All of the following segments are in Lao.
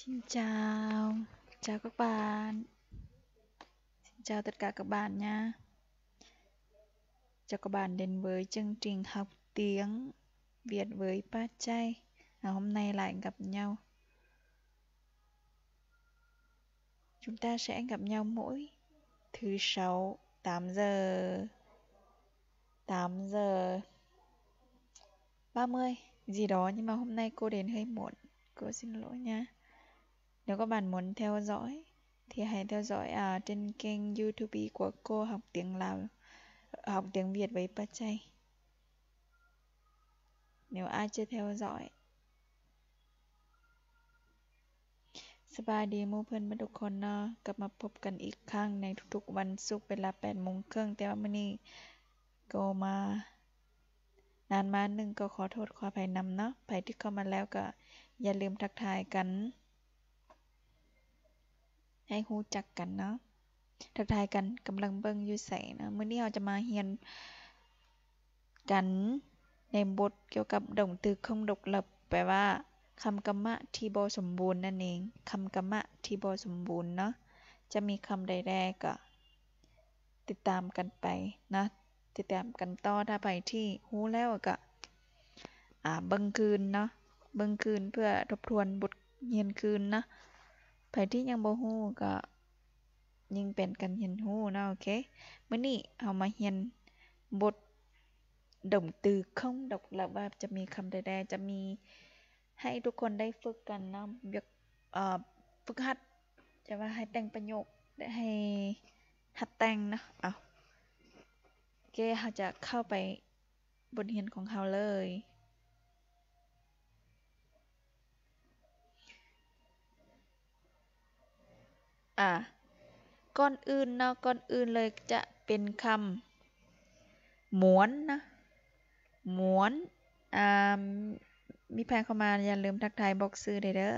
Xin chào, chào các bạn. Xin chào tất cả các bạn nha. Chào các bạn đến với chương trình học tiếng Việt với Pa Chay. À, hôm nay lại gặp nhau. Chúng ta sẽ gặp nhau mỗi thứ sáu tám giờ, tám giờ ba mươi gì đó, nhưng mà hôm nay cô đến hơi muộn. Cô xin lỗi nha. Nếu các bạn muốn theo dõi thì hãy theo dõi, à, trên kênh YouTube của cô Học Tiếng Lào, Học Tiếng Việt với Pa Chay. Nếu ai chưa theo dõi. ສະບາຍດີໝູ່ເພື່ອນເບິດທຸກຄົນເນາະ, ກັບມາພົບກັນອີກຄັ້ງໃນທຸກໆວັນສຸກເວລາແປດໂມງເຄິ່ງ, ແຕ່ວ່າມື້ນີ້ກໍມານານມາໜຶ່ງ ກໍຂໍໂທດຂໍອະໄພນຳເນາະ. ໃຜທີ່ເຂົ້າມາແລ້ວກໍຢ່າລືມທັກທາຍກັນ ໃຫ້ຮູ້ຈັກກັນເນາະ, ທັກທາຍກັນ ກຳລັງເບິ່ງຢູ່ໃສເນາະ. ມື້ນີ້ເຮົາຈະມາຮຽນກັນໃນບົດກ່ຽວກັບ động từ không độc lập ແປວ່າຄຳກຳມະທີ່ບໍ່ສົມບູນນັ້ນເອງ, ຄຳກຳມະທີ່ບໍ່ສົມບູນເນາະ. ຈະມີຄຳໃດແດ່ກໍຕິດຕາມກັນໄປເນາະ, ຕິດຕາມກັນຕໍ່. ຖ້າໃຜທີ່ຮູ້ແລ້ວກໍ ອ່າ ເບິ່ງຄືນເນາະ, ເບິ່ງຄືນເພື່ອທົບທວນບົດຮຽນຄືນເນາະ. ໃຜທີ່ຍັງບໍ່ຮູ້ກໍຍິ່ງເປັນການຮຽນຮູ້ເນາະ. ໂອເຄ, ມື້ນີ້ເຮົາມາຮຽນບົດ động từ không độc lập ວ່າຈະມີຄຳໃດແດ່, ຈະມີໃຫ້ທຸກຄົນໄດ້ຝຶກກັນເນາະ, ວຽກ ເອີ ຝຶກຫັດ ຈະວ່າໃຫ້ແຕ່ງປະໂຫຍກ ແລະ ໃຫ້ຫັດແຕ່ງເນາະ. ເອົາ ໂອເຄ, ເຮົາຈະເຂົ້າໄປ ບົດຮຽນຂອງເຮົາເລີຍ. ອ່າ ກ່ອນອື່ນເນາະ, ກ່ອນອື່ນເລີຍຈະເປັນຄຳ ໝວນ ນະ, ໝວນ. ອ່າ ມີໃຜເຂົ້າມາ ຢ່າລືມທັກທາຍບອກຊື່ໄດ້ເດີ.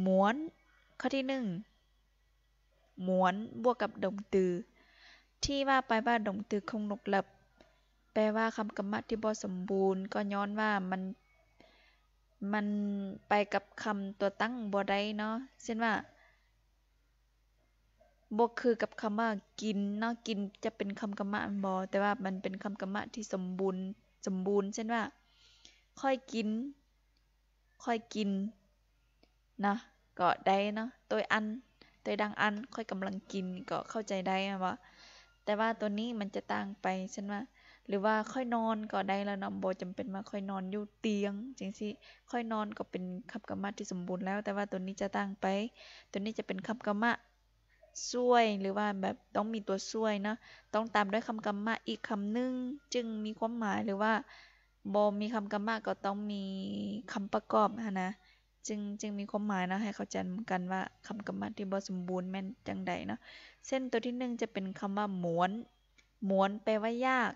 ໝວນ, ຂໍ້ທີໜຶ່ງ ໝວນ ບວກກັບ động từ ທີ່ວ່າໄປວ່າ động từ không độc lập ແປວ່າຄຳກຳມະທີ່ບໍ່ສົມບູນ, ກໍຍ້ອນວ່າມັນ ມັນໄປກັບຄຳຕົວຕັ້ງບໍ່ໄດ້ເນາະ. ເຊັ່ນວ່າ ບໍ່ຄືກັບຄຳວ່າ ກິນ ເນາະ, ກິນຈະເປັນຄຳກຳມະແມ່ນບໍ່? ແຕ່ວ່າມັນເປັນຄຳກຳມະທີ່ສົມບູນ, ສົມບູນ. ເຊັ່ນວ່າ ຂ້ອຍກິນ ຂ້ອຍກິນນະ ກໍໄດ້ເນາະ, ໂຕຍອັນ ໂຕຍດັງອັນ ຂ້ອຍກຳລັງກິນ ກໍເຂົ້າໃຈໄດ້ແມ່ນບໍ່? ແຕ່ວ່າໂຕນີ້ມັນຈະຕ່າງໄປ, ເຊັ່ນວ່າ ຫຼືວ່າຂ້ອຍນອນກໍໄດ້ແລ້ວເນາະ, ບໍ່ຈຳເປັນວ່າຂ້ອຍນອນຢູ່ຕຽງຈັ່ງຊີ້. ຂ້ອຍນອນກໍເປັນຄຳກຳມະທີ່ສົມບູນແລ້ວ, ແຕ່ວ່າໂຕນີ້ຈະຕ່າງໄປ, ໂຕນີ້ຈະເປັນຄຳກຳມະຊ່ວຍ ຫຼືວ່າແບບຕ້ອງມີຕົວຊ່ວຍເນາະ, ຕ້ອງຕາມດ້ວຍຄຳກຳມະອີກຄຳໜຶ່ງຈຶ່ງມີຄວາມໝາຍ, ຫຼືວ່າບໍ່ມີຄຳກຳມະກໍຕ້ອງມີຄຳປະກອບຫັ້ນນະ. ຈຶ່ງ ຈຶ່ງມີຄວາມໝາຍເນາະ, ໃຫ້ເຂົ້າໃຈນຳກັນວ່າຄຳກຳມະທີ່ບໍ່ສົມບູນແມ່ນຈັ່ງໃດເນາະ. ເຊັ່ນ ຕົວທີໜຶ່ງຈະເປັນຄຳວ່າ ໝວນ, ໝວນ ແປວ່າຢາກ,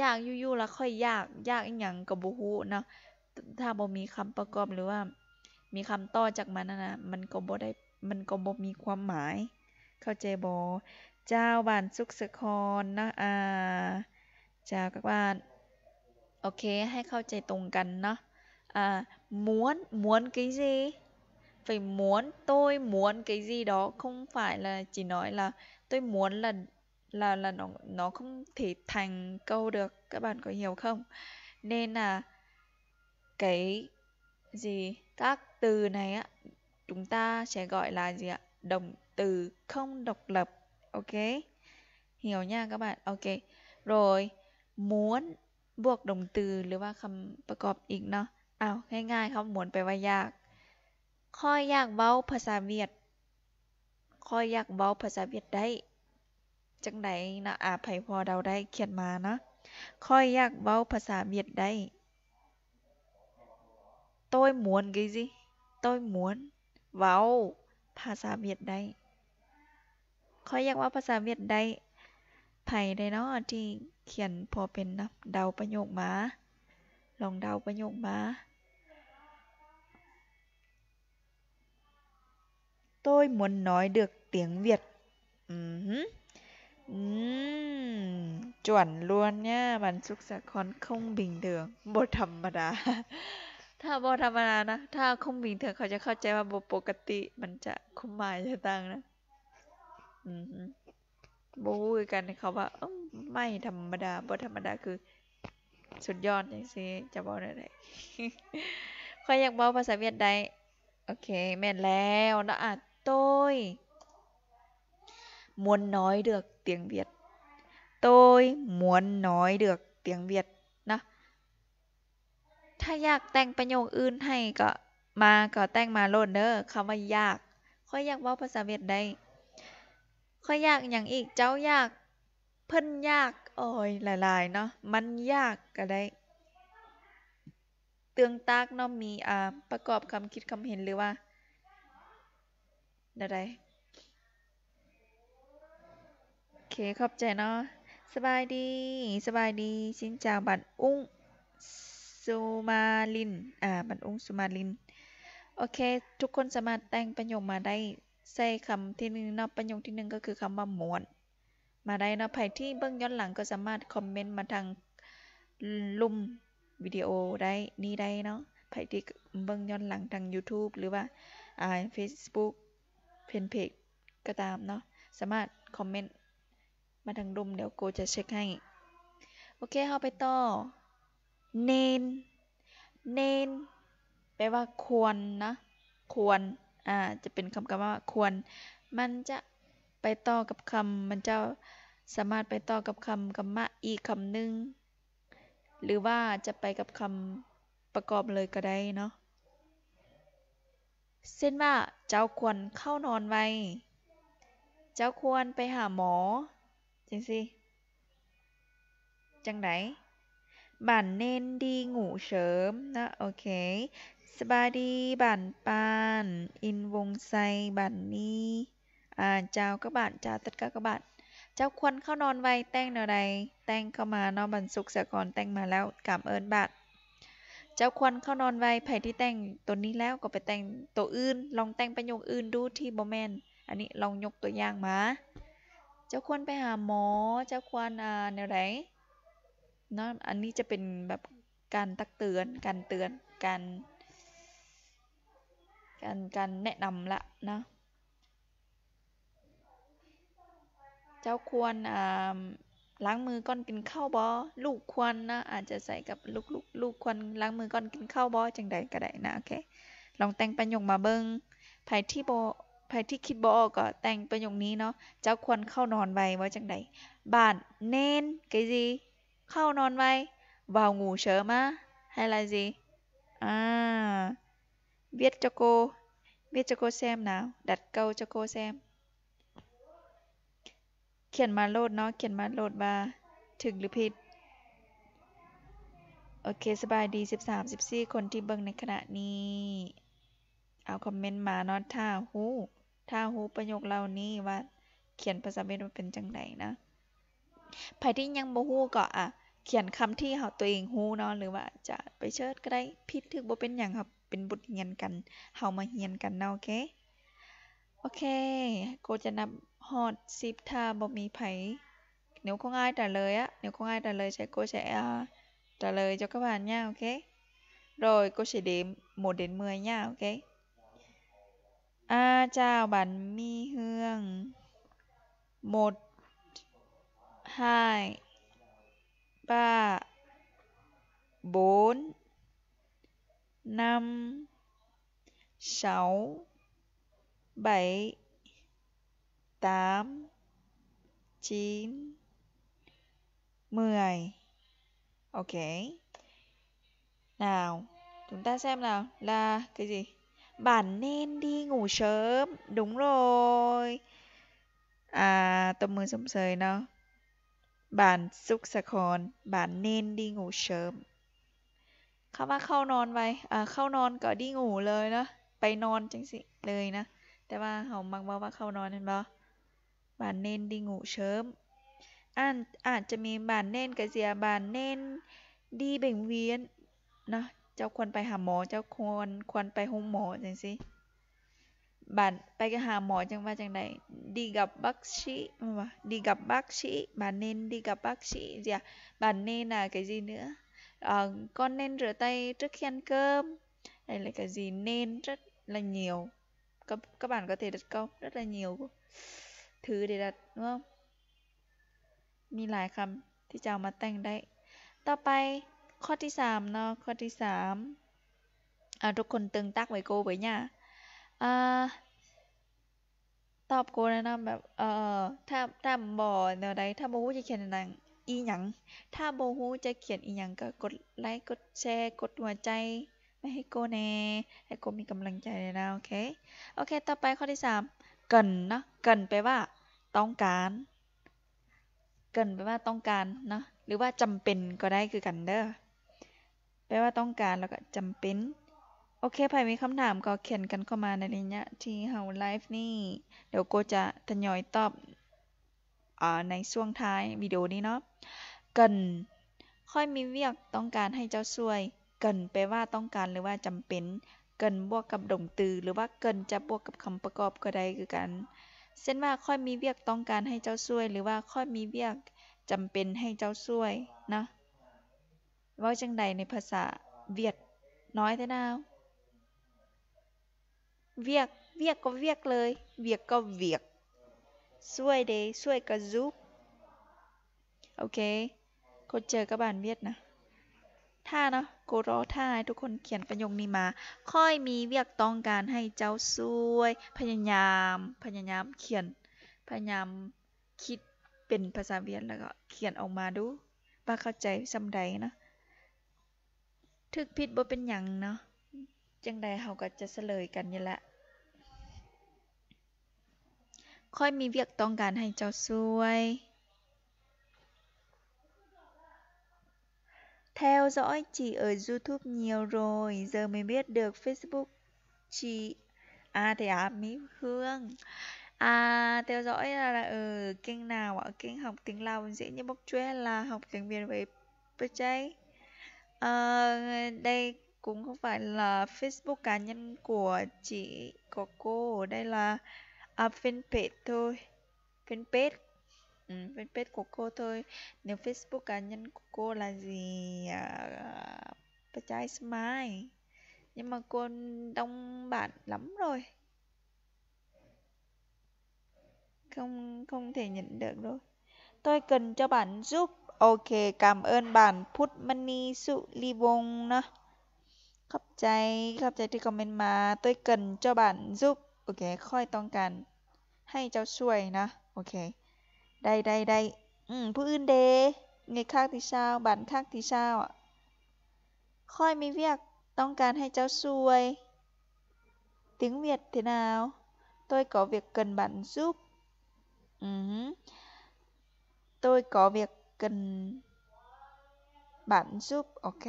ຢາກຢູ່ໆ ລະຂ້ອຍຢາກ, ຢາກອີ່ຫຍັງກໍບໍ່ຮູ້ເນາະ. ຖ້າບໍ່ມີຄຳປະກອບ ຫຼືວ່າມີຄຳຕໍ່ຈາກມັນຫັ້ນນະ, ມັນກໍບໍ່ໄດ້ ມັນກໍບໍ່ມີຄວາມໝາຍ. ເຂົ້າໃຈບໍ່? ເຈົ້າ ບ້ານສຸກສາຄອນເນາະ, ອ່າ ເຈົ້າກັບບ້ານ. ໂອເຄ, ໃຫ້ເຂົ້າໃຈຕົງກັນເນາະ. ອ່າ muốn, muốn cái gì? Phải muốn, tôi muốn cái gì đó, không phải là chỉ nói là tôi muốn là, là, là nó, nó không thể thành câu được. Các bạn có hiểu không? Nên là cái gì, các từ này á, chúng ta sẽ gọi là gì ạ? Động từ không độc lập. Ok? Hiểu nha các bạn. Ok. Rồi, muốn ບວກ động từ ຫຼືວ່າຄຳປະກອບອີກເນາະ. ເອົາ ງ່າຍໆ ຄຳ muốn ແປວ່າຢາກ. ຂ້ອຍຢາກເວົ້າພາສາຫວຽດ. ຂ້ອຍຢາກເວົ້າພາສາຫວຽດໄດ້. ຈັ່ງໃດເນາະ? ອາ ໃຜພໍເດົາໄດ້ຂຽນມາເນາະ. ຂ້ອຍຢາກເວົ້າພາສາຫວຽດໄດ້. Tôi muốn cái gì? Tôi muốn ເວົ້າພາສາຫວຽດໄດ້. ຂ້ອຍຢາກເວົ້າພາສາຫວຽດໄດ້. ໃຜແດ່ເນາະທີ່ຂຽນພໍເປັນນະ? ເດົາປະໂຫຍກມາ. ລອງເດົາປະໂຫຍກມາ. Tôi muốn nói được tiếng Việt. ອື ອື ຈວນລວນເນຍ ບັນສຸກສາຄອນຄົງບິງເດີ ບໍ່ທຳມະດາ. ຖ້າບໍ່ທຳມະດານະ ຖ້າຄົມບາງເທື່ອເຂົາຈະເຂົ້າໃຈວ່າບໍ່ປົກກະຕິ ມັນຈະຄວາມໝາຍຈະຕ່າງນະ. ອືມ ບໍ່ຮູ້ຄືກັນ ເຂົາວ່າ ເອີ ໄມ້ທຳມະດາ ບໍ່ທຳມະດາຄືສຸດຍອດ ຈັ່ງຊີ້ ຈະເວົ້າແນວໃດ? ຂ້ອຍຢາກເວົ້າພາສາຫວຽດໄດ້. ໂອເຄ ແມ່ນແລ້ວເນາະ. ອາ Tôi muốn nói được tiếng Việt. Tôi muốn nói được tiếng Việt ນະ. ຖ້າຢາກແຕ່ງປະໂຫຍກອື່ນໃຫ້ກໍມາ ກໍແຕ່ງມາໂລດເດີ. ຄຳວ່າຢາກ ຂ້ອຍຢາກເວົ້າພາສາຫວຽດໄດ້. ຂ້ອຍຢາກຫຍັງອີກ? ເຈົ້າຢາກ ເພິ່ນຢາກ ໂອ້ຍ ຫຼາຍໆເນາະ. ມັນຢາກກໍໄດ້. Tương tác ເນາະ ມີ ອ່າ ປະກອບຄຳຄິດຄຳເຫັນ ຫຼືວ່າແນວໃດ? ໂອເຄ ຂອບໃຈເນາະ. ສະບາຍດີ ສະບາຍດີ ຊິນຈາວ ບ້ານອຸ້ງ ສຸມາລິນ ອ່າ ບ້ານອຸ້ງ ສຸມາລິນ. ໂອເຄ ທຸກຄົນສາມາດແຕ່ງປະໂຫຍກມາໄດ້ ໃສ່ຄຳທີໜຶ່ງເນາະ. ປະໂຫຍກທີໜຶ່ງກໍຄືຄຳວ່າມ່ວນ ມາໄດ້ເນາະ. ໃຜທີ່ເບິ່ງຍ້ອນຫຼັງກໍສາມາດຄອມເມັນມາທາງລຸ່ມວິດີໂອໄດ້ ນີ້ໄດ້ເນາະ. ໃຜທີ່ເບິ່ງຍ້ອນຫຼັງທາງ YouTube ຫຼືວ່າ ອ່າ Facebook Fanpage ກໍຕາມເນາະ ສາມາດຄອມເມັນມາທາງລຸ່ມ ດຽວໂກຈະເຊັກໃຫ້. ໂອເຄ ເຮົາໄປຕໍ່. ເນນ ເນນ ແປວ່າຄວນນະ ຄວນ ອ່າ ຈະເປັນຄຳ ຄຳວ່າຄວນ. ມັນຈະໄປຕໍ່ກັບຄຳ ມັນຈະສາມາດໄປຕໍ່ກັບຄຳກຳມະອີກຄຳໜຶ່ງ ຫຼືວ່າຈະໄປກັບຄຳປະກອບເລີຍກໍໄດ້ເນາະ. ເຊັ່ນວ່າ ເຈົ້າຄວນເຂົ້ານອນໄວ, ເຈົ້າຄວນໄປຫາໝໍ ຈັ່ງຊີ້. ຈັ່ງໃດ? Bạn nên đi ngủ sớm ເນາະ. ໂອເຄ ສະບາຍດີ ບ້ານປານ ອິນວົງໄຊ ບ້ານນີ້ ອາ ເຈົ້າກັບບ້ານ ເຈົ້າຕັດກັບກັບບ້ານ. ເຈົ້າຄວນເຂົ້ານອນໄວ ແຕ່ງແນວໃດ? ແຕ່ງເຂົ້າມາເນາະ ບັນສຸກສາຄອນແຕ່ງມາແລ້ວ ກາມເອີ້ນບາດ. ເຈົ້າຄວນເຂົ້ານອນໄວ ໃຜທີ່ແຕ່ງໂຕນີ້ແລ້ວກໍໄປແຕ່ງໂຕອື່ນ ລອງແຕ່ງປະໂຫຍກອື່ນດູທີ່ບໍ່ແມ່ນອັນນີ້ ລອງຍົກຕົວຢ່າງມາ. ເຈົ້າຄວນໄປຫາໝໍ ເຈົ້າຄວນ ອ່າ ແນວໃດເນາະ. ອັນນີ້ຈະເປັນແບບການຕັກເຕືອນ ການເຕືອນ ການ ການ ການແນະນຳລະເນາະ. ເຈົ້າຄວນ ອ່າ ລ້າງມືກ່ອນກິນເຂົ້າບໍ? ລູກຄວນນະ ອາດຈະໃຊ້ກັບລູກ ລູກ ລູກຄວນລ້າງມືກ່ອນກິນເຂົ້າບໍ? ຈັ່ງໃດກໍໄດ້ນະ. ໂອເຄ ລອງແຕ່ງປະໂຫຍກມາເບິ່ງ. ໃຜທີ່ບໍ່ ໃຜທີ່ຄິດບໍ່ອອກກໍແຕ່ງປະໂຫຍກນີ້ເນາະ. ເຈົ້າຄວນເຂົ້ານອນໄວ ເວົ້າຈັ່ງໃດ? Bạn nên cái gì? ເຂົ້ານອນໄວ. Vào ngủ sớm à? Hay là gì? ອາ Viết cho cô, viết cho cô xem nào, đặt câu cho cô xem. ຂຽນມາໂລດເນາະ ຂຽນມາໂລດວ່າຖືກຫຼືຜິດ. ໂອເຄ ສະບາຍດີ ສິບສາມ ສິບສີ່ ຄົນທີ່ເບິ່ງໃນຂະນະນີ້ ເອົາຄອມເມັນມາເນາະ. ຖ້າຮູ້ ຖ້າຮູ້ປະໂຫຍກເຫຼົ່ານີ້ວ່າຂຽນພາສາຫວຽດວ່າເປັນຈັ່ງໃດນະ. ໃຜທີ່ຍັງບໍ່ຮູ້ກໍ ອາ ຂຽນຄຳທີ່ເຮົາ ຕົວເອງຮູ້ເນາະ ຫຼືວ່າຈະໄປເສີດກໍໄດ້. ຜິດຖືກບໍ່ເປັນຫຍັງ ເຮົາເປັນບົດຮຽນກັນ ເຮົາມາຮຽນກັນເນາະ. ໂອເຄ ໂອເຄ ໂກຈະນັບຮອດສິບ ຖ້າບໍ່ມີໃຜ nếu không ai trả lời á, nếu không ai trả lời sẽ cô sẽ, à, trả lời cho các bạn nha, ok? Rồi cô sẽ đếm một đến mười nha, ok? ອາ ເຈົ້າ ບ້ານມີເຮືອງ một, hai, ba, bốn, năm, sáu, bảy, tám, chín, mười. Ok. Nào, chúng ta xem nào là cái gì? Bạn nên đi ngủ sớm. Đúng rồi. À, ຕົບມືຊົມເຊີຍເນາະ. ບ້ານສຸກສາຄອນ ບ້ານເນນດີງູເສີມ. ຄຳວ່າເຂົ້ານອນໄວ ອາ ເຂົ້ານອນກໍດີງູເລີຍເນາະ ໄປນອນຈັ່ງຊີ້ເລີຍນະ. ແຕ່ວ່າເຮົາມັກເວົ້າວ່າເຂົ້ານອນແມ່ນບໍ່? ບ້ານເນນດີງູເສີມ. ອາດ ອາດຈະມີ ບ້ານເນນກະເສຍ ບ້ານເນນດີເບັງວຽນເນາະ. ເຈົ້າຄວນໄປຫາໝໍ ເຈົ້າຄວນ ຄວນໄປໂຮງໝໍຈັ່ງຊີ້. ບ້ານ ໄປຫາໝໍຈັ່ງວ່າຈັ່ງໃດ? ດີກັບບັກຊີ ແມ່ນບໍ່? ດີກັບບັກຊີ ບ້ານເນນດີກັບບັກຊີເສຍ. ບ້ານເນນນະກະຊິເໜືອ ເອີ ກ່ອນເນນເຫຼືອໄຕຕະຄຽນເກີມ Đây là cái gì? Nên rất là nhiều. Các, các bạn có thể đặt câu rất là nhiều thứ để đặt, đúng không? ມີຫຼາຍຄຳທີ່ຈະເອົາມາແຕ່ງໄດ້. ຕໍ່ໄປ ຂໍ້ທີສາມເນາະ, ຂໍ້ທີສາມ ອາ ທຸກຄົນຕຶງຕັກໄວ້ໂກເບີຍາ ອາ ຕອບໂກແນ່ນອນ ແບບ ເອີ ຖ້າ ຖ້າບໍ່ແນວໃດ ຖ້າບໍ່ຮູ້ຈະຂຽນຫຍັງ ອີຫຍັງ ຖ້າບໍ່ຮູ້ຈະຂຽນອີຫຍັງ ກໍກົດໄລ ກົດແຊ ກົດຫົວໃຈ ໄວ້ໃຫ້ໂກແນ່ ໃຫ້ໂກມີກຳລັງໃຈແນ່ນະ. ໂອເຄ ໂອເຄ ຕໍ່ໄປຂໍ້ທີສາມ ເກີນເນາະ, ເກີນແປວ່າຕ້ອງການ, ເກີນແປວ່າຕ້ອງການເນາະ ຫຼືວ່າຈຳເປັນກໍໄດ້ຄືກັນເດີ, ແປວ່າຕ້ອງການ ແລ້ວກໍຈຳເປັນ. ໂອເຄ ໃຜມີຄຳຖາມກໍຂຽນກັນເຂົ້າມາໃນໄລຍະທີ່ເຮົາໄລຟ໌ນີ້, ດຽວໂກຈະທະຍອຍຕອບ ອາ ໃນຊ່ວງທ້າຍວິດີໂອນີ້ເນາະ. ເກີນ ຂ້ອຍມີວຽກຕ້ອງການໃຫ້ເຈົ້າຊ່ວຍ. ເກີນແປວ່າຕ້ອງການ ຫຼືວ່າຈຳເປັນ. ເກີນບວກກັບດົງຕື້ ຫຼືວ່າເກີນຈະບວກກັບຄຳປະກອບກໍໄດ້ຄືກັນ. ເຊັ່ນວ່າ ຂ້ອຍມີວຽກຕ້ອງການໃຫ້ເຈົ້າຊ່ວຍ ຫຼືວ່າຂ້ອຍມີວຽກຈຳເປັນໃຫ້ເຈົ້າຊ່ວຍນະ. ເວົ້າຈັ່ງໃດໃນພາສາຫວຽດ? Nói thế nào? ວຽກ, ວຽກກໍວຽກເລີຍ, ວຽກກໍວຽກ, ຊ່ວຍເດ, ຊ່ວຍກໍ giúp. ໂອເຄ ໂກເຈີກັບບ້ານຫວຽດນະ. ຖ້າເນາະ, ໂກລໍຖ້າໃຫ້ທຸກຄົນຂຽນປະໂຫຍກນີ້ມາ. ຂ້ອຍມີວຽກຕ້ອງການໃຫ້ເຈົ້າຊ່ວຍ. ພະຍາຍາມ, ພະຍາຍາມຂຽນ, ພະຍາຍາມ ຄິດເປັນພາສາຫວຽດ ແລ້ວກໍຂຽນອອກມາດູວ່າເຂົ້າໃຈສ່ຳໃດເນາະ. ຖືກຜິດບໍ່ເປັນຫຍັງເນາະ, ຈັ່ງໃດເຮົາກໍຈະສະເຫຼີຍກັນນີ້ແຫຼະ. ຂ້ອຍມີວຽກຕ້ອງການໃຫ້ເຈົ້າຊ່ວຍ. Theo dõi chị ở YouTube nhiều rồi, giờ mới biết được Facebook chị. À, thế à, Mỹ Hương. À, theo dõi là, là ở kênh nào ạ? Kênh học tiếng Lào dễ như bốc chuối hay là học tiếng Việt với Bơ Cháy? Ờ, đây cũng không phải là Facebook cá nhân của chị, của cô. Đây là, à, fanpage thôi. Fanpage. Ừ, fanpage của cô thôi. Nếu Facebook cá nhân của cô là gì? À, Bơ Cháy Smile. Nhưng mà cô đông bạn lắm rồi. Không, không thể nhận được đâu. Tôi cần cho bạn giúp. Ok, cảm ơn bạn Phút Money Sụ Ly Vông ເນາະ. ຂອບໃຈ, ຂອບໃຈທີ່ຄອມເມັນມາ. Tôi cần cho bạn giúp. ໂອເຄ, ຂ້ອຍຕ້ອງການໃຫ້ເຈົ້າຊ່ວຍນະ. ໂອເຄ ໄດ້, ໄດ້, ໄດ້. ອືມ, ຜູ້ອື່ນເດ? Người khác thì sao? Bạn khác thì sao ạ? ຂ້ອຍມີວຽກຕ້ອງການໃຫ້ເຈົ້າຊ່ວຍ. Tiếng Việt thế nào? Tôi có việc cần bạn giúp. Ừm. Tôi có việc cần bạn giúp. ໂອເຄ.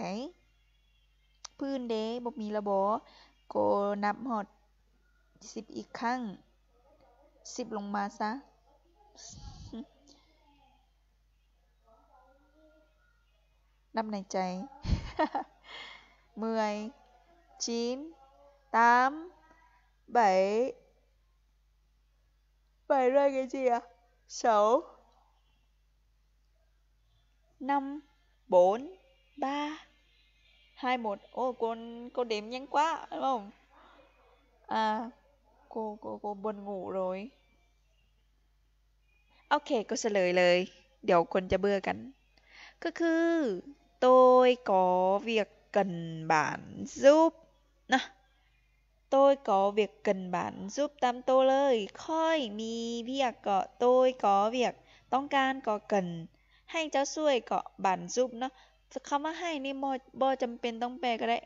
ພື້ນເດ ບໍ່ມີລະບໍ? ໂກນັບຮອດສິບອີກຄັ້ງ. ສິບລົງມາຊະ. ນັບໃນໃຈ. ເມື່ອຍ. Chín, tám, bảy. Bảy ra cái gì ạ? Sáu. Năm, bốn, ba, hai, một. Ô, cô, cô đếm nhanh quá, đúng không? À, cô, cô, cô buồn ngủ rồi. OK, cô sẽ lời lời. ເດຍວຄົນຈະເບື່ອກັນ. ກໍຄື tôi có việc cần bạn giúp ນະ. Tôi có việc cần bạn giúp ຕາມໂຕເລີຍ. ຂ້ອຍມີວຽກກໍ tôi có việc ຕ້ອງການກໍ cần ໃຫ້ເຈົ້າຊ່ວຍກໍ bạn giúp ເນາະ. ຄຳວ່າໃຫ້ນີ້ບໍ່ ບໍ່ຈຳເປັນຕ້ອງແປກໍໄດ້.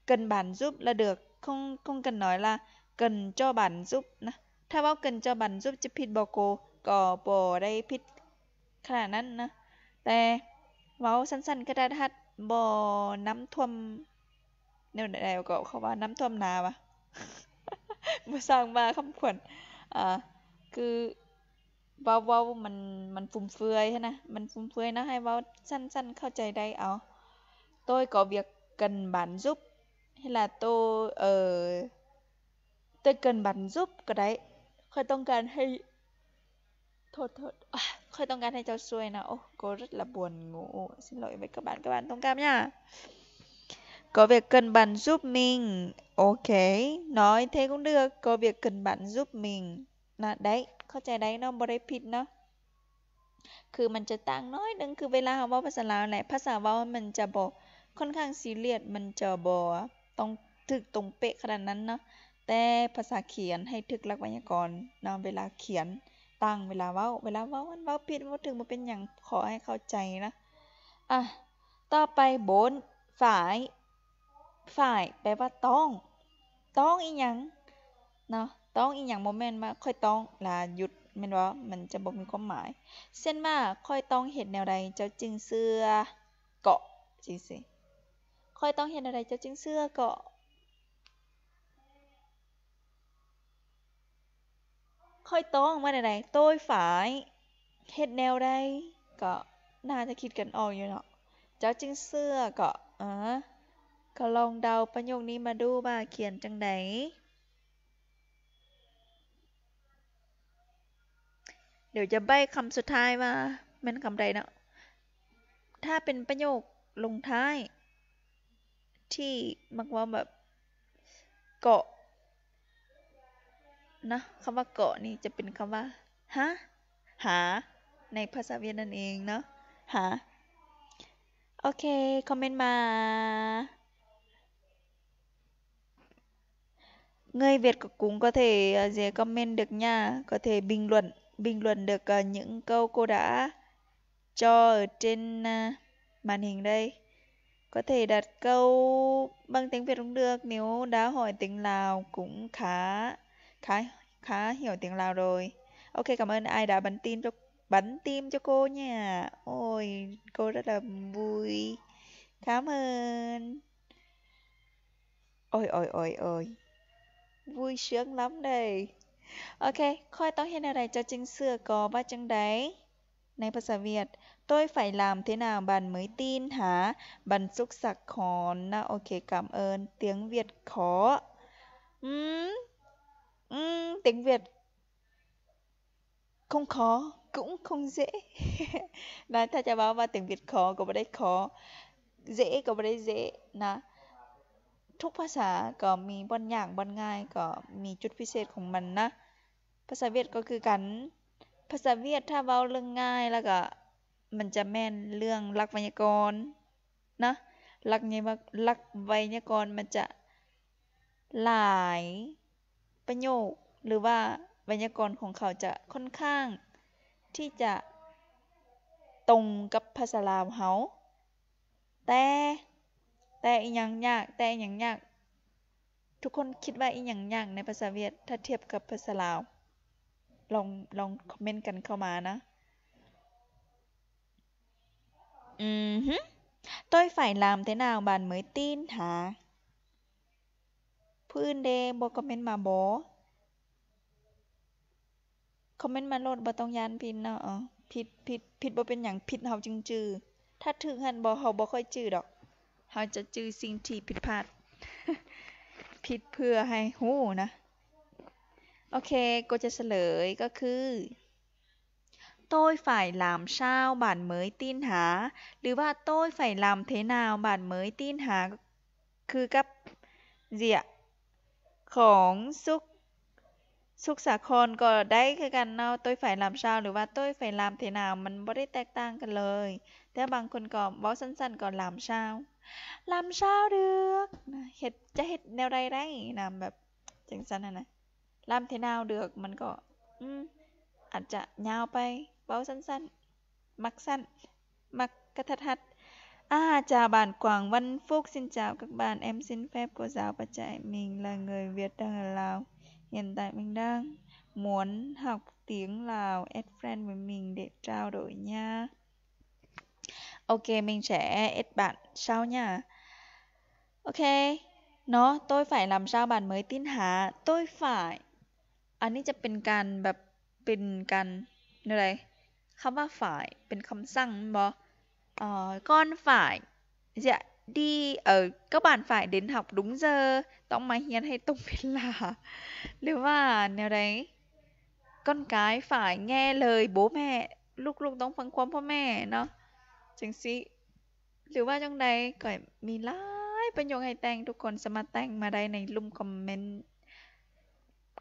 Cần bạn giúp ລະເດີ ຄົງ ຄົງກັນໜ້ອຍລະ cần cho bạn giúp ນະ. ຖ້າເວົ້າ cần cho bạn giúp ຈະຜິດບໍ່ໂກ? ກໍບໍ່ໄດ້ຜິດຂະໜາດນັ້ນນະ. ແຕ່ເວົ້າສັ້ນໆ ກະທັດຮັດ ບໍ່ນ້ຳຖ້ວມ ແນວໃດກໍເຂົາວ່ານ້ຳຖ້ວມນາວະ ບໍ່ຊ່າງວ່າຄຳຂວັນ ອ່າ ຄືເວົ້າ ເວົ້າມັນ ມັນຟຸມເຟືອຍຫັ້ນນະ ມັນຟຸມເຟືອຍເນາະ ໃຫ້ເວົ້າສັ້ນໆ ເຂົ້າໃຈໄດ້ເອົາ. Tôi có việc cần bạn giúp ເຫັນລະ tôi ເອີ tôi cần bạn giúp ກໍໄດ້ ຂ້ອຍຕ້ອງການໃຫ້ ໂທດ ໂທດ ຂ້ອຍຕ້ອງການໃຫ້ເຈົ້າຊ່ວຍນະ. Ồ, cô rất là buồn ngủ. Xin lỗi với các bạn, các bạn thông cảm nha. Có việc cần bạn giúp mình. Okay, nói thế cũng được, có việc cần bạn giúp mình. ນະ ໄດ້ ເຂົ້າໃຈໄດ້ເນາະ ບໍ່ໄດ້ຜິດເນາະ. ຄືມັນຈະຕ່າງໜ້ອຍໜຶ່ງ ຄືເວລາເຮົາເວົ້າພາສາລາວແຫຼະ ພາສາເວົ້າມັນຈະບໍ່ ຄ່ອນຂ້າງຊີຣຽສ ມັນຈະບໍ່ຕ້ອງຖືກຕົງເປະຂະໜາດນັ້ນເນາະ. ແຕ່ພາສາຂຽນໃຫ້ຖືກຫຼັກໄວຍາກອນເນາະ ເວລາຂຽນຕ່າງເວລາເວົ້າ. ເວລາເວົ້າມັນເວົ້າຜິດເວົ້າຖືກບໍ່ເປັນຫຍັງ ຂໍໃຫ້ເຂົ້າໃຈນະ. ອ່ະ ຕໍ່ໄປ ໂບນ ຝາຍ ຝາຍ ແປວ່າຕ້ອງ ຕ້ອງອີ່ຫຍັງເນາະ ຕ້ອງອີ່ຫຍັງ ບໍ່ແມ່ນວ່າຂ້ອຍຕ້ອງ ລະຢຸດ ແມ່ນບໍ່? ມັນຈະບໍ່ມີຄວາມໝາຍ. ເຊັ່ນວ່າ ຂ້ອຍຕ້ອງເຮັດແນວໃດ ເຈົ້າຈຶ່ງເຊື່ອເກາະ ຈັ່ງຊີ້. ຂ້ອຍຕ້ອງເຮັດແນວໃດ ເຈົ້າຈຶ່ງເຊື່ອເກາະ? ຂ້ອຍຕ້ອງວ່າແນວໃດ? ໂຕ້ຍຝາຍ ເຮັດແນວໃດ? ກໍໜ້າຈະຄິດກັນອອກຢູ່ເນາະ. ເຈົ້າຈຶ່ງເຊື່ອກໍ ເອີ ກໍລອງເດົາປະໂຫຍກນີ້ມາດູວ່າຂຽນຈັ່ງໃດ? ດຽວຈະໃບ້ຄຳສຸດທ້າຍວ່າແມ່ນຄຳໃດເນາະ. ຖ້າເປັນປະໂຫຍກລົງທ້າຍ ທີ່ມັກເວົ້າແບບເກາະນະ, ຄຳວ່າເກາະນີ້ຈະເປັນຄຳວ່າ ຫາ ຫາ ໃນພາສາຫວຽດນັ້ນເອງເນາະ ຫາ. ໂອເຄ ຄອມເມັນມາ. Người Việt của cũng có thể, à, dễ comment được nha, có thể bình luận, bình luận được, à, những câu cô đã cho ở trên, à, màn hình đây. Có thể đặt câu bằng tiếng Việt cũng được, nếu đã hỏi tiếng Lào cũng khá, khá, khá hiểu tiếng Lào rồi. Ok, cảm ơn ai đã bắn tin cho, bắn tim cho cô nha. Ôi, cô rất là vui. Cảm ơn. Ôi, ôi, ôi, ôi. Vui sướng lắm đây. ໂອເຄ ຂ້ອຍຕ້ອງເຮັດແນວໃດ ເຈົ້າຈຶ່ງເຊື່ອກໍວ່າຈັ່ງໃດ? ໃນພາສາຫວຽດ Tôi phải làm thế nào bạn mới tin hả? Bạn xúc xặc hòn na. Ok, cảm ơn. Tiếng Việt khó. Ừm, ừm, tiếng Việt không khó, cũng không dễ ນະ. ຖ້າຈະເວົ້າວ່າ tiếng Việt khó ກໍບໍ່ໄດ້ຂໍ dễ ກໍບໍ່ໄດ້ dễ ນະ. ທຸກພາສາກໍມີບ່ອນຍາກບ່ອນງ່າຍ ກໍມີຈຸດພິເສດຂອງມັນນະ. ພາສາຫວຽດກໍຄືກັນ ພາສາຫວຽດຖ້າເວົ້າເລື່ອງງ່າຍ ແລ້ວກໍມັນຈະແມ່ນເລື່ອງຫຼັກໄວຍາກອນ ນະ ຫຼັກໄວຍາ ຫຼັກໄວຍາກອນມັນຈະຫຼາຍປະໂຫຍກ ຫຼືວ່າໄວຍາກອນຂອງເຂົາຈະຄ່ອນຂ້າງທີ່ຈະຕົງກັບພາສາລາວເຮົາ. ແຕ່ ແຕ່ອີ່ຫຍັງຍາກ ແຕ່ອີ່ຫຍັງຍາກ ທຸກຄົນຄິດວ່າອີ່ຫຍັງຍາກໃນພາສາຫວຽດ ຖ້າທຽບກັບພາສາລາວ? ລອງ ລອງຄອມເມັນກັນເຂົ້າມານະ. Ừm hứ Tôi phải làm thế nào bạn mới tin hả? ຜູ້ອື່ນເດ ບໍ່ຄອມເມັນມາບໍ? ຄອມເມັນມາໂລດ ບໍ່ຕ້ອງຢ້ານຜິດເນາະ. ເອີ ຜິດ ຜິດ ຜິດບໍ່ເປັນຫຍັງ ຜິດເຮົາຈຶ່ງຈື່. ຖ້າຖືກຫັ້ນບໍ່ ເຮົາບໍ່ຄ່ອຍຈື່ດອກ. ເຮົາຈະຈື່ສິ່ງທີ່ຜິດພາດ ຜິດເພື່ອໃຫ້ຮູ້ນະ. ໂອເຄ ກໍຈະສະເຫຼີຍກໍຄື Tôi phải làm sao bạn mới tin hả? ຫຼື ว่า Tôi phải làm thế nào bạn mới tin hả? ຄືກັບ ເຈຍ ຂອງສຸກ ສຸກສາຄອນກໍໄດ້ຄືກັນເນາະ. Tôi phải làm sao ຫຼືວ່າ Tôi phải làm thế nào ມັນບໍ່ໄດ້ແຕກຕ່າງກັນເລີຍ. ແຕ່ບາງຄົນກໍເວົ້າສັ້ນໆກໍ làm sao, làm sao được ນະ ເຮັດ ຈະເຮັດແນວໃດໄດ້ນະ ແບບຈັ່ງຊັ້ນຫັ້ນນະ. làm thế nào được ມັນກໍ ອືມ ອາດຈະຍາວໄປ ເວົ້າສັ້ນໆ ມັກສັ້ນ ມັກກະທັດຮັດ. À, chào bạn Quảng Văn Phúc, xin chào các bạn, em xin phép cô giáo và dạy mình là người Việt đang ở Lào. Hiện tại mình đang muốn học tiếng Lào, add friend với mình để trao đổi nha. ໂອເຄ ມິງແຊ ແອັດບານເຊົາຫຍ້າ. ໂອເຄເນາະ ໂຕ້ຍຝາຍລຳຊາວບ້ານເມີຍຕິນຫາ ໂຕ້ຍຝາຍ ອັນນີ້ຈະເປັນການແບບ ເປັນການແນວໃດ? ຄຳວ່າຝາຍເປັນຄຳສັ່ງແມ່ນບໍ່? ເອີ ກ່ອນຝາຍ ຈະດີ ເອີ ກະບານຝາຍເດີນຮັບດຸງເຈີ ຕ້ອງມາຮຽນໃຫ້ຕົງເວລາ ຫຼືວ່າແນວໃດ? ກ່ອນກາຍຝາຍແງ່ເລີຍ ໂບແມ່ ລູກໆຕ້ອງຟັງຄວາມພໍ່ແມ່ເນາະ ຈັ່ງຊີ້ ຫຼືວ່າຈັ່ງໃດ? ກໍມີຫຼາຍ ປະໂຫຍກໃຫ້ແຕ່ງ ທຸກຄົນສາມາດແຕ່ງມາໄດ້ໃນລຸ່ມຄອມເມັນ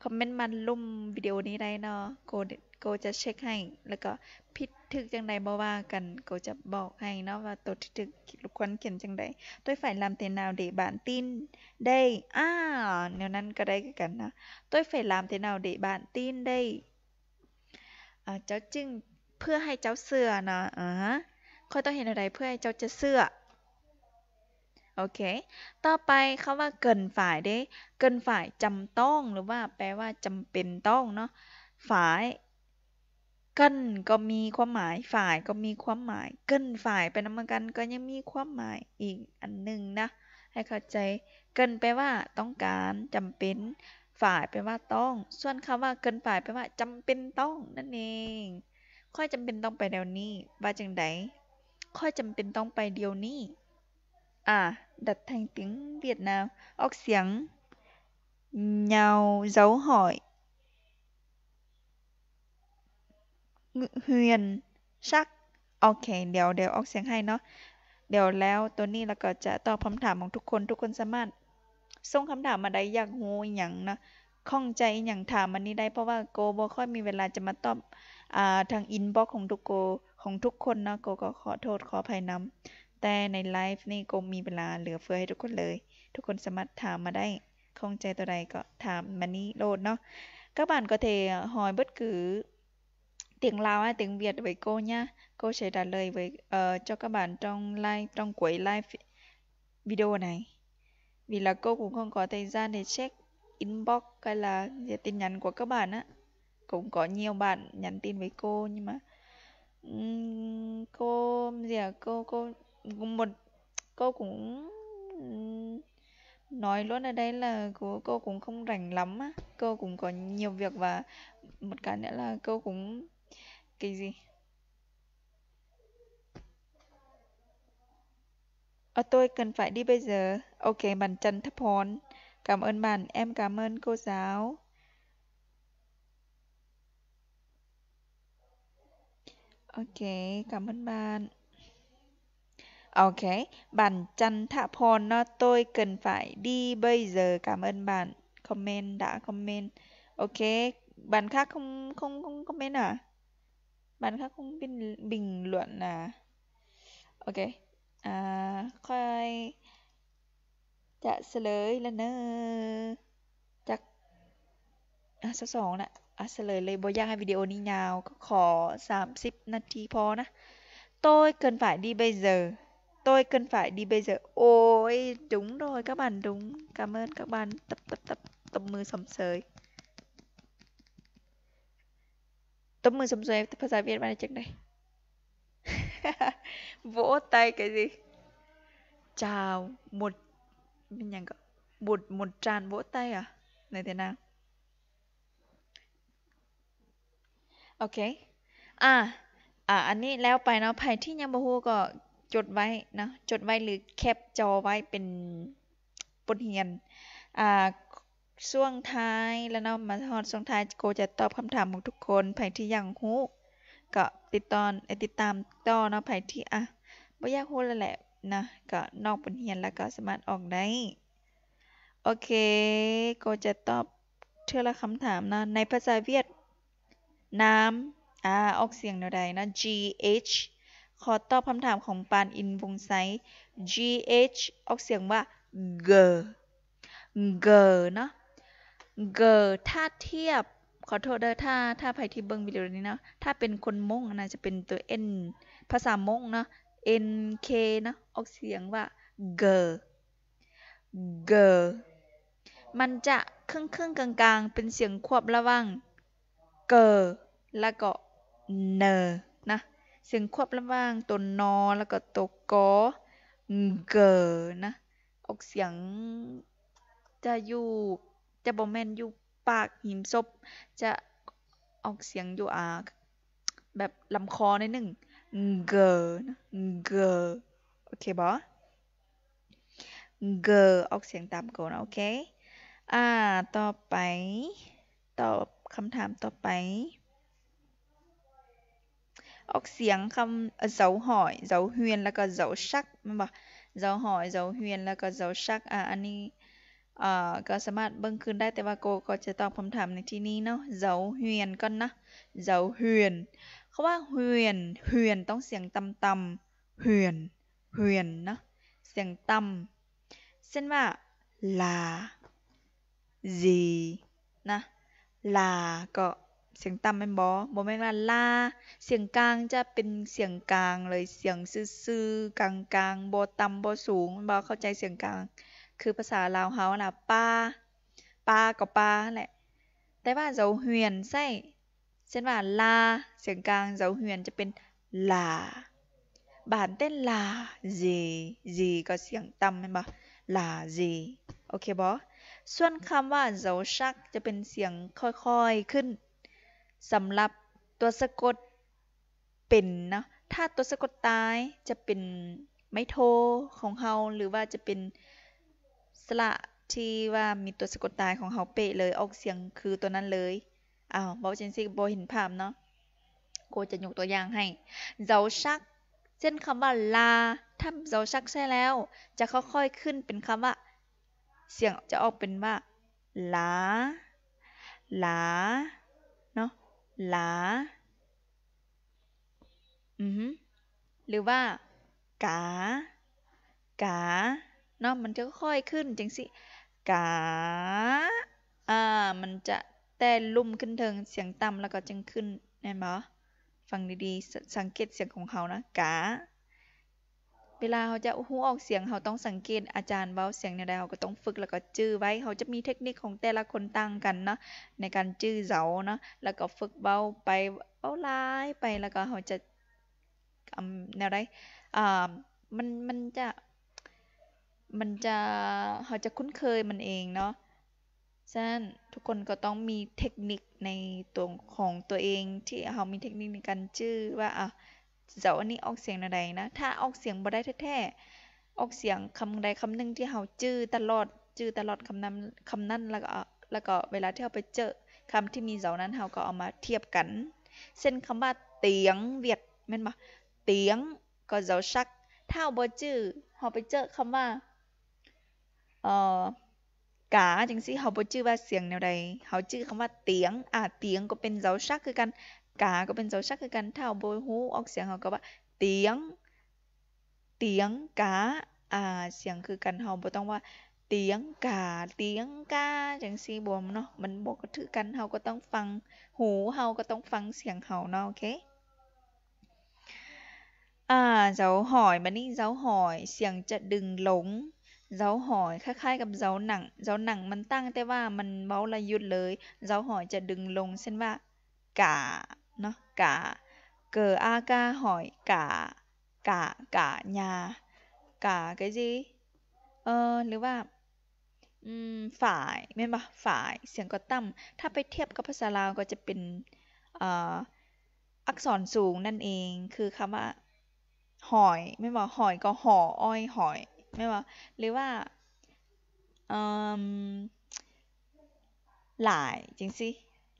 ຄອມເມັນມາລຸ່ມວິດີໂອນີ້ໄດ້ເນາະ. ໂກ ໂກຈະເຊັກໃຫ້ ແລ້ວກໍຜິດຖືກຈັ່ງໃດບໍ່ວ່າກັນ ໂກຈະບອກໃຫ້ເນາະວ່າໂຕທີ່ຖືກຄວນຂຽນຈັ່ງໃດ. Tôi phải làm thế nào để bạn tin đây? ອາ ແນວນັ້ນກໍໄດ້ຄືກັນນະ. Tôi phải làm thế nào để bạn tin đây? ອາ ເຈົ້າຈຶ່ງ ເພື່ອໃຫ້ເຈົ້າເຊື່ອນະ. ອາ ຂ້ອຍຕ້ອງເຮັດແນວໃດເພື່ອໃຫ້ເຈົ້າຈະເຊື່ອ? ໂອເຄ ຕໍ່ໄປຄຳວ່າ cần phải ເດ້. Cần phải ຈຳຕ້ອງ ຫຼືວ່າແປວ່າຈຳເປັນຕ້ອງເນາະ. Phải cần ກໍມີຄວາມໝາຍ phải ກໍມີຄວາມໝາຍ cần phải ໄປນຳກັນກໍຍັງມີຄວາມໝາຍອີກອັນໜຶ່ງນະ ໃຫ້ເຂົ້າໃຈ. Cần ແປວ່າຕ້ອງການ ຈຳເປັນ phải ແປວ່າຕ້ອງ. ສ່ວນຄຳວ່າ cần phải ແປວ່າຈຳເປັນຕ້ອງນັ້ນເອງ. ຂ້ອຍຈຳເປັນຕ້ອງໄປດຽວນີ້. ວ່າຈັ່ງໃດ? ຂ້ອຍຈຳເປັນຕ້ອງໄປດຽວນີ້. ອາ đặt thành tiếng Việt Nam ອອກສຽງ nhao dấu hỏi huyền sắc. ໂອເຄ ດຽວ ດຽວອອກສຽງໃຫ້ເນາະ. ດຽວແລ້ວໂຕນີ້ ແລ້ວກໍຈະຕອບຄຳຖາມຂອງທຸກຄົນ. ທຸກຄົນສາມາດສົ່ງຄຳຖາມມາໄດ້ ຢາກຮູ້ອີ່ຫຍັງເນາະ ຂ້ອງໃຈອີ່ຫຍັງ ຖາມມານີ້ໄດ້ ເພາະວ່າໂກບໍ່ຄ່ອຍມີເວລາຈະມາຕອບ ອາ ທາງອິນບັອກຂອງທຸກໂກ ຂອງທຸກຄົນເນາະ. ໂກກໍຂໍໂທດຂໍອະໄພນຳ ແຕ່ໃນໄລຟ໌ນີ້ໂກມີເວລາເຫຼືອເຟືອໃຫ້ທຸກຄົນເລີຍ. ທຸກຄົນສາມາດຖາມມາໄດ້ ຂ້ອງໃຈໂຕໃດກໍຖາມມານີ້ໂລດເນາະ. Các bạn có thể hỏi bất cứ tiếng Lào hay tiếng Việt với cô nhá. Cô sẽ trả lời với, ờ, cho các bạn trong live, trong cuối live video này. Vì là cô cũng không có thời gian để check inbox hay là tin nhắn của các bạn á. Cũng có nhiều bạn nhắn tin với cô nhưng mà, ừm, cô, giờ cô, cô, một, cô cũng, ừm, nói luôn ở đây là cô, cô cũng không rảnh lắm á. Cô cũng có nhiều việc và một cái nữa là cô cũng, cái gì? Ơ, tôi cần phải đi bây giờ. Ok, bạn Trần Thấp Hòn. Cảm ơn bạn, em cảm ơn cô giáo. Ok, cảm ơn bạn. Ok, bạn Trần Thạ Phòn nói tôi cần phải đi bây giờ. Cảm ơn bạn comment đã comment. Ok, bạn khác không, không, không comment à? Bạn khác không bình, bình luận à? Ok, à, khoai ຈະສະເຫຼີຍລະເນີ ຈັກ ອາ ຊາວສອງນະ ອາ ສະເຫຼີຍເລີຍ ບໍ່ຢາກໃຫ້ວິດີໂອນີ້ຍາວ ກໍຂໍສາມສິບນາທີພໍນະ. Tôi cần phải đi bây giờ. Tôi cần phải đi bây giờ. Ôi, đúng rồi, các bạn đúng. Cảm ơn các bạn. Tập, tập, tập, ຕົບມືຊົມເຊີຍ. ຕົບມືຊົມເຊີຍ ພາສາຫວຽດວ່າຈັ່ງໃດ? Vỗ tay cái gì? Chào một, ແມ່ນຫຍັງກໍ? Một, một tràng vỗ tay à? ໃນແຕ່ນາ ໂອເຄ ອາ ອາ ອັນນີ້ແລ້ວໄປເນາະ. ໃຜທີ່ຍັງບໍ່ຮູ້ກໍຈົດໄວ້ເນາະ ຈົດໄວ້ ຫຼື ແຄປຈໍໄວ້ເປັນບົດຮຽນ. ອາ ຊ່ວງທ້າຍແລ້ວເນາະ ມາຮອດຊ່ວງທ້າຍ ໂກຈະຕອບຄຳຖາມຂອງທຸກຄົນ. ໃຜທີ່ຢາກຮູ້ກໍຕິດຕໍ່ ເອີ ຕິດຕາມຕໍ່ເນາະ. ໃຜທີ່ ອະ ບໍ່ຢາກຮູ້ແລ້ວແຫຼະນະ ກໍນອກບົດຮຽນແລ້ວກໍສາມາດອອກໄດ້. ໂອເຄ ໂກຈະຕອບເທື່ອລະຄຳຖາມເນາະ. ໃນພາສາຫວຽດນາມ ອາ ອອກສຽງແນວໃດນະ? GH. ຂໍຕອບຄຳຖາມຂອງປານ ອິນວົງໄຊ. GH ອອກສຽງວ່າ G. G ເນາະ G. ຖ້າທຽບ ຂໍໂທດເດີ ຖ້າ ຖ້າໃຜທີ່ເບິ່ງວິດີໂອນີ້ເນາະ ຖ້າເປັນຄົນມົ້ງ ອັນນັ້ນຈະເປັນຕົວ N ພາສາມົ້ງເນາະ NK ເນາະ ອອກສຽງວ່າ G. G. ມັນຈະເຄິ່ງໆກາງໆ ເປັນສຽງຄວບລະຫວ່າງ G ແລ້ວກໍ N ນະ ສຽງຄວບລະຫວ່າງຕົວ N ແລ້ວກໍຕົວ G. G ນະ ອອກສຽງຈະຢູ່ ຈະບໍ່ແມ່ນຢູ່ປາກຫີມສົບ ຈະອອກສຽງຢູ່ ອາ ແບບລຳຄໍໜ້ອຍໜຶ່ງ G ນະ G. ໂອເຄບໍ່? G ອອກສຽງຕາມໂກນ ໂອເຄ ອາ ຕໍ່ໄປ ຕອບຄຳຖາມຕໍ່ໄປ ອອກສຽງຄຳ Dấu hỏi, dấu huyền ແລ້ວກໍ Dấu sắc ແມ່ນບໍ່? ເຈົ້າຫອຍ ເຈົ້າຮຽນ ແລ້ວກໍເຈົ້າຊັກ ອາ ອັນນີ້ ເອີ ກໍສາມາດເບິ່ງຄືນໄດ້ ແຕ່ວ່າໂກກໍຈະຕອບຄຳຖາມໃນທີ່ນີ້ເນາະ. ເຈົ້າຮຽນກ່ອນນະ ເຈົ້າຮຽນ ຄຳວ່າຮຽນ ຮຽນ ຕ້ອງສຽງຕ່ຳໆ ຮຽນ ຮຽນເນາະ ສຽງຕ່ຳ ເຊັ່ນວ່າ ລາ ເຈ ນະ ລາ ກໍສຽງຕ່ຳແມ່ນບໍ່? ບໍ່ແມ່ນວ່າ ລາ ສຽງກາງຈະເປັນສຽງກາງເລີຍ ສຽງຊື່ໆ ກາງໆ ບໍ່ຕ່ຳບໍ່ສູງ ແມ່ນບໍ່? ເຂົ້າໃຈສຽງກາງ ຄືພາສາລາວເຮົາຫັ້ນລະ ປາ ປາກໍປາຫັ້ນແຫຼະ ແຕ່ວ່າເຈົ້າຮຽນໃຊ້ ເຊັ່ນວ່າ ລາ ສຽງກາງ ເຈົ້າຮຽນຈະເປັນ ລາ ບານເຕັ້ນ ລາ ເຈ ເຈ ກໍສຽງຕ່ຳແມ່ນບໍ່? ລາ ເຈ ໂອເຄບໍ່? ສ່ວນຄຳວ່າ ເຈົ້າຊັກ ຈະເປັນສຽງຄ່ອຍໆຂຶ້ນ ສຳລັບຕົວສະກົດເປັນເນາະ ຖ້າຕົວສະກົດຕາຍຈະເປັນໄມ້ໂທຂອງເຮົາ ຫຼືວ່າຈະເປັນສະຫຼະທີ່ວ່າມີຕົວສະກົດຕາຍຂອງເຮົາເປະເລີຍ ອອກສຽງຄືຕົວນັ້ນເລີຍ. ອ້າວ ເວົ້າຈັ່ງຊີ້ບໍ່ເຫັນພາບເນາະ ໂກຈະຍົກຕົວຢ່າງໃຫ້ ເຈົ້າຊັກ ເຊັ່ນຄຳວ່າ ລາ ຖ້າເຈົ້າຊັກໃສ່ແລ້ວ ຈະຄ່ອຍໆຂຶ້ນເປັນຄຳວ່າ ສຽງຈະອອກເປັນວ່າ ລາ ລາ ເນາະ ລາ ອືຮຶ ຫຼືວ່າ ກາ ກາ ເນາະ ມັນຈະຄ່ອຍຂຶ້ນຈັ່ງຊີ້ ກາ ອາ ມັນຈະແຕ່ລຸ່ມຂຶ້ນເທິງ ສຽງຕ່ຳ ແລ້ວກໍຈຶ່ງຂຶ້ນ ແມ່ນບໍ່? ຟັງດີໆ ສ- ສັງເກດສຽງຂອງເຮົານະ ກາ ເວລາເຮົາຈະຮູ້ອອກສຽງ ເຮົາຕ້ອງສັງເກດອາຈານເວົ້າສຽງແນວໃດ ເຮົາກໍຕ້ອງຝຶກ ແລ້ວກໍຈື່ໄວ້ ເຮົາຈະມີເທັກນິກຂອງແຕ່ລະຄົນຕ່າງກັນເນາະ ໃນການຈື່ເຈົ້າເນາະ ແລ້ວກໍຝຶກເວົ້າໄປ ເວົ້າຫຼາຍໄປ ແລ້ວກໍເຮົາຈະ ອາ ແນວໃດ ອາ ມັນ ມັນຈະ ມັນຈະ ເຮົາຈະຄຸ້ນເຄີຍມັນເອງເນາະ. ສະນັ້ນ ທຸກຄົນກໍຕ້ອງມີເທັກນິກໃນຕົວຂອງຕົວເອງ ທີ່ເຮົາມີເທັກນິກໃນການຈື່ວ່າ ອາ ເຈົ້າອັນນີ້ອອກສຽງແນວໃດນະ ຖ້າອອກສຽງບໍ່ໄດ້ແທ້ໆ ອອກສຽງຄຳໃດຄຳໜຶ່ງທີ່ເຮົາຈື່ຕະຫຼອດ ຈື່ຕະຫຼອດຄຳນັ້ນ ຄຳນັ້ນ ແລ້ວກໍ ແລ້ວກໍເວລາທີ່ເຮົາໄປເຈີຄຳທີ່ມີເຈົ້ານັ້ນ ເຮົາກໍເອົາມາທຽບກັນ ເຊັ່ນຄຳວ່າ ຕຽງ ຫວຽດ ແມ່ນບໍ່? ຕຽງ ກໍເຈົ້າຊັກ ຖ້າເຮົາບໍ່ຈື່ ເຮົາໄປເຈີຄຳວ່າ ເອີ ກາ ຈັ່ງຊີ້ ເຮົາບໍ່ຈື່ວ່າສຽງແນວໃດ ເຮົາຈື່ຄຳວ່າ ຕຽງ ອາ ຕຽງກໍເປັນເຈົ້າຊັກຄືກັນ ກາກໍເປັນເຈົ້າຊັກຄືກັນ ຖ້າເຮົາບໍ່ຮູ້ອອກສຽງ ເຮົາກໍວ່າ ຕຽງ ຕຽງ ກາ ອາ ສຽງຄືກັນ ເຮົາບໍ່ຕ້ອງວ່າ ຕຽງ ກາ ຕຽງ ກາ ຈັ່ງຊີ້ບໍ່ເນາະ ມັນບໍ່ຖືກກັນ ເຮົາກໍຕ້ອງຟັງ ຫູເຮົາກໍຕ້ອງຟັງສຽງເຮົາເນາະ ໂອເຄ. ອາ ເຈົ້າຫອຍ ບາດນີ້ເຈົ້າຫອຍ ສຽງຈະດຶງລົງ ເຈົ້າຫອຍ ຄ້າຍໆກັບເຈົ້າໜັງ ເຈົ້າໜັງມັນຕັ້ງ ແຕ່ວ່າມັນເວົ້າແລ້ວຢຸດເລີຍ ເຈົ້າຫອຍຈະດຶງລົງ ເຊັ່ນວ່າ ກາ ເນາະ ກາ ເກີ ອາ ກາ ຫອຍ ກາ ກາ ກາ ຍາ ກາ ກະຈີ ເອີ ຫຼືວ່າ ອືມ ຝາຍ ແມ່ນບໍ່? ຝາຍ ສຽງກໍຕ່ຳ ຖ້າໄປທຽບກັບພາສາລາວກໍຈະເປັນ ເອີ ອັກສອນສູງນັ້ນເອງ ຄືຄຳວ່າ ຫອຍ ແມ່ນບໍ່? ຫອຍກໍ ຫ ອ ອ ຫອຍ ແມ່ນບໍ່? ຫຼືວ່າ ເອີ ຫຼາຍ ຈັ່ງຊີ້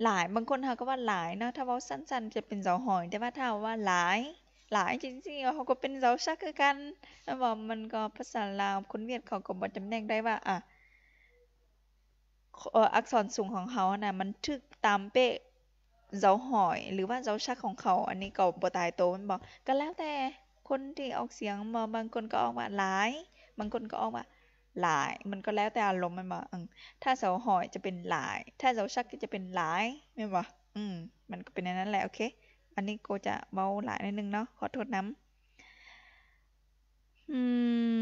ຫຼາຍ ບາງຄົນເຮົາກໍວ່າຫຼາຍເນາະ ຖ້າເວົ້າສັ້ນໆ ຈະເປັນເຈົ້າຫອຍ ແຕ່ວ່າຖ້າເຮົາວ່າຫຼາຍ ຫຼາຍ ຈັ່ງຊີ້ ເຮົາກໍເປັນເຈົ້າຊັກຄືກັນ ແມ່ນບໍ່? ມັນກໍພາສາລາວ ຄົນຫວຽດເຂົາກໍບໍ່ຈຳແນກໄດ້ວ່າ ອາ ເອີ ອັກສອນສູງຂອງເຮົາຫັ້ນນະ ມັນຖືກຕາມເປະເຈົ້າຫອຍ ຫຼືວ່າເຈົ້າຊັກຂອງເຂົາ ອັນນີ້ກໍບໍ່ຕາຍໂຕແມ່ນບໍ່? ກໍແລ້ວແຕ່ຄົນທີ່ອອກສຽງ ບາງຄົນກໍອອກວ່າຫຼາຍ ບາງຄົນກໍອອກວ່າຫຼາຍ ມັນກໍແລ້ວແຕ່ອາລົມແມ່ນບໍ່? ເອີ ຖ້າເຈົ້າຫອຍຈະເປັນຫຼາຍ ຖ້າເຈົ້າຊັກກໍຈະເປັນຫຼາຍແມ່ນບໍ່? ອືມ ມັນກໍເປັນແນວນັ້ນແຫຼະ ໂອເຄ ອັນນີ້ໂກຈະເວົ້າຫຼາຍໜ້ອຍໜຶ່ງເນາະ ຂໍໂທດນຳ. ອື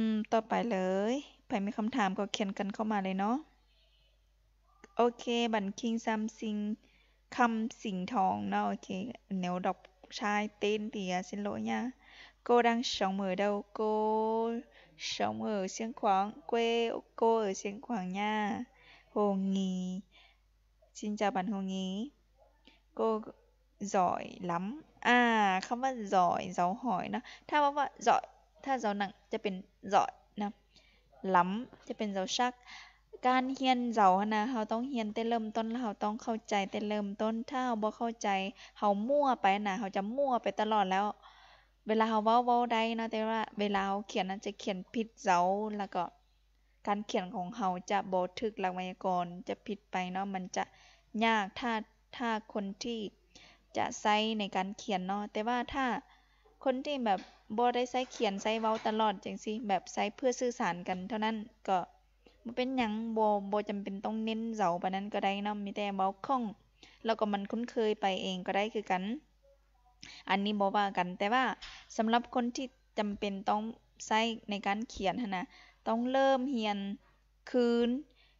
ມ ຕໍ່ໄປເລີຍ ໃຜມີຄຳຖາມກໍຂຽນກັນເຂົ້າມາເລີຍເນາະ. ໂອເຄ ບັນຄິງ ຊຳ ຊິງ ຄຳ ສິງທອງເນາະ ໂອເຄ ແນວດອກຊາຍ ເຕັ້ນ ເຕີຍ ຊິນໂລຍາ ໂກ ດັງ ຊອງ ເມີ ເດົາ ໂກ ຊອງ ເມີ ຊຽງຂວາງ ເກວ ໂກ ເອີ ຊຽງຂວາງ ຍາ ໂຮງງີ ຊິນຈາ ບັນ ໂຮງງີ ໂກ ຈອຍ ລຳ ອາ ຄຳວ່າຈອຍ ເຈົ້າຫອຍເນາະ ຖ້າເວົ້າວ່າຈອຍ ຖ້າເຈົ້ານັ່ງຈະເປັນຈອຍນະ ລຳຈະເປັນເຈົ້າຊັກ ການຮຽນເຈົ້າຫັ້ນນະ ເຮົາຕ້ອງຮຽນແຕ່ເລີ່ມຕົ້ນ ແລະ ເຮົາຕ້ອງເຂົ້າໃຈແຕ່ເລີ່ມຕົ້ນ ຖ້າເຮົາບໍ່ເຂົ້າໃຈ ເຮົາມົ້ວໄປຫັ້ນນະ ເຮົາຈະມົ້ວໄປຕະຫຼອດແລ້ວ ເວລາເຮົາເວົ້າ ເວົ້າໄດ້ເນາະ ແຕ່ວ່າເວລາເຮົາຂຽນນະ ຈະຂຽນຜິດເຈົ້າ ແລ້ວກໍການຂຽນຂອງເຮົາຈະບໍ່ຖືກຫຼັກໄວຍາກອນ ຈະຜິດໄປເນາະ ມັນຈະຍາກ ຖ້າ ຖ້າຄົນທີ່ຈະໃຊ້ໃນການຂຽນເນາະ ແຕ່ວ່າຖ້າຄົນທີ່ແບບບໍ່ໄດ້ໃຊ້ຂຽນ ໃຊ້ເວົ້າຕະຫຼອດຈັ່ງຊີ້ ແບບໃຊ້ເພື່ອສື່ສານກັນເທົ່ານັ້ນ ກໍບໍ່ເປັນຫຍັງ ບໍ່ ບໍ່ຈຳເປັນຕ້ອງເນັ້ນເຈົ້າປານນັ້ນກໍໄດ້ເນາະ ມີແຕ່ເວົ້າຄ່ອງ ແລ້ວກໍມັນຄຸ້ນເຄີຍໄປເອງກໍໄດ້ຄືກັນ. ອັນນີ້ບໍ່ວ່າກັນ ແຕ່ວ່າສຳລັບຄົນທີ່ຈຳເປັນຕ້ອງໃຊ້ໃນການຂຽນຫັ້ນນະ ຕ້ອງເລີ່ມຮຽນຄືນ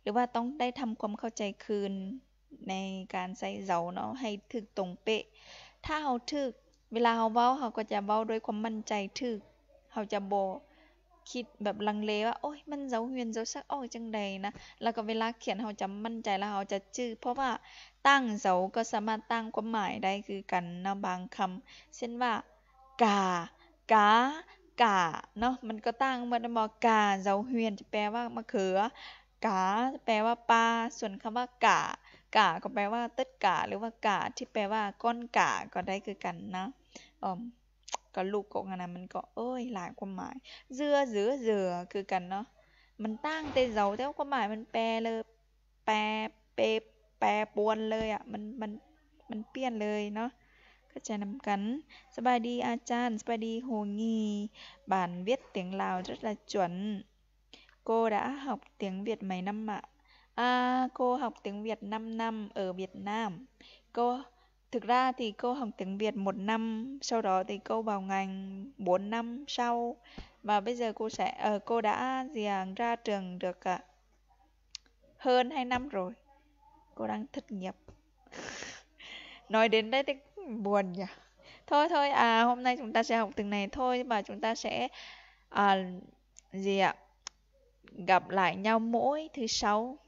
ຫຼືວ່າຕ້ອງໄດ້ທຳຄວາມເຂົ້າໃຈຄືນໃນການໃຊ້ເຈົ້າເນາະ ໃຫ້ຖືກຕົງເປະ. ຖ້າເຮົາຖືກ ເວລາເຮົາເວົ້າ ເຮົາກໍຈະເວົ້າດ້ວຍຄວາມໝັ້ນໃຈຖືກ ເຮົາຈະບໍ່ ຄິດແບບລັງເລວ່າ ໂອ້ຍ ມັນເຈົ້າຮຽນເຈົ້າຊັກອອກຈັ່ງໃດນະ ແລ້ວກໍເວລາຂຽນເຮົາຈະໝັ້ນໃຈ ແລ້ວເຮົາຈະຈື່ ເພາະວ່າຕ່າງເຈົ້າກໍສາມາດຕ່າງຄວາມໝາຍໄດ້ຄືກັນເນາະ ບາງຄຳ ເຊັ່ນວ່າ ກາ ກາ ກາເນາະ ມັນກໍຕ່າງໝົດແມ່ນບໍ່? ກາເຈົ້າຮຽນຈະແປວ່າມະເຂືອ ກາແປວ່າປ່າ ສ່ວນຄຳວ່າ ກາ ກາກໍແປວ່າເຕີດກາ ຫຼືວ່າກາທີ່ແປວ່າກ້ອນກາກໍໄດ້ຄືກັນເນາະ ອືມ ກໍລູກກົກຫັ້ນນະ ມັນກໍ ໂອ້ຍ ຫຼາຍຄວາມໝາຍ ເຈືອ ເຈືອ ເຈືອ ຄືກັນເນາະ ມັນຕ່າງແຕ່ເຈົ້າ ແຕ່ວ່າຄວາມໝາຍມັນແປເລີຍ ແປ ເປ ແປປວນເລີຍອະ ມັນ ມັນ ມັນປ່ຽນເລີຍເນາະ ເຂົ້າໃຈນຳກັນ. ສະບາຍດີອາຈານ ສະບາຍດີໂຮງຍີ່ ບານວຽດຕຽງລາວ ເຈົ້າລະຈວນ. Cô đã học tiếng Việt mấy năm ạ? À, cô học tiếng Việt năm năm ở Việt Nam. Cô, thực ra thì cô học tiếng Việt một năm, sau đó thì cô vào ngành bốn năm sau. Và bây giờ cô sẽ, ờ, cô đã gì à, ra trường được à, hơn hai năm rồi. Cô đang thất nghiệp. Nói đến đây thì buồn nhỉ. Thôi thôi, à, hôm nay chúng ta sẽ học từng này thôi và chúng ta sẽ à, gì ạ? Gặp lại nhau mỗi thứ sáu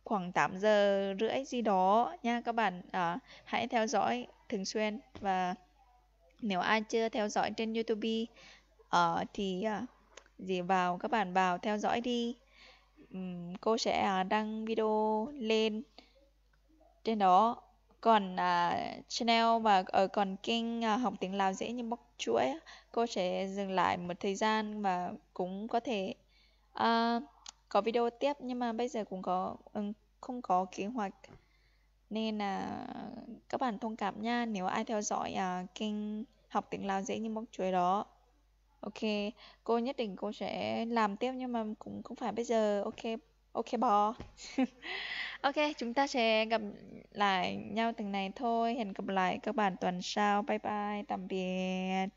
khoảng tám giờ rưỡi gì đó nha các bạn. À, hãy theo dõi thường xuyên và nếu ai chưa theo dõi trên YouTube ờ, thì à, gì vào các bạn vào theo dõi đi. Ừm, cô sẽ à, đăng video lên trên đó. Còn à, channel và ở còn kênh à, học tiếng Lào dễ như bóc chuối, cô sẽ dừng lại một thời gian và cũng có thể à, có video tiếp nhưng mà bây giờ cũng có ừ, không có kế hoạch nên là các bạn thông cảm nha nếu ai theo dõi à, kênh học tiếng Lào dễ như bóc chuối đó. Ok, cô nhất định cô sẽ làm tiếp nhưng mà cũng không phải bây giờ. Ok, ok bò. Ok, chúng ta sẽ gặp lại nhau từng này thôi. Hẹn gặp lại các bạn tuần sau. Bye bye, tạm biệt.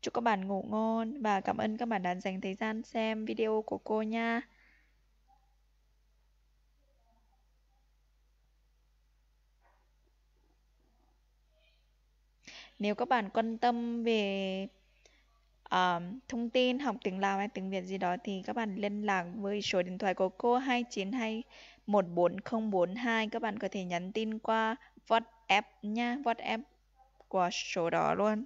Chúc các bạn ngủ ngon và cảm ơn các bạn đã dành thời gian xem video của cô nha. Nếu các bạn quan tâm về à, thông tin học tiếng Lào hay tiếng Việt gì đó thì các bạn liên lạc với số điện thoại của cô hai chín hai một bốn không bốn hai. Các bạn có thể nhắn tin qua WhatsApp nha, WhatsApp của số đó luôn.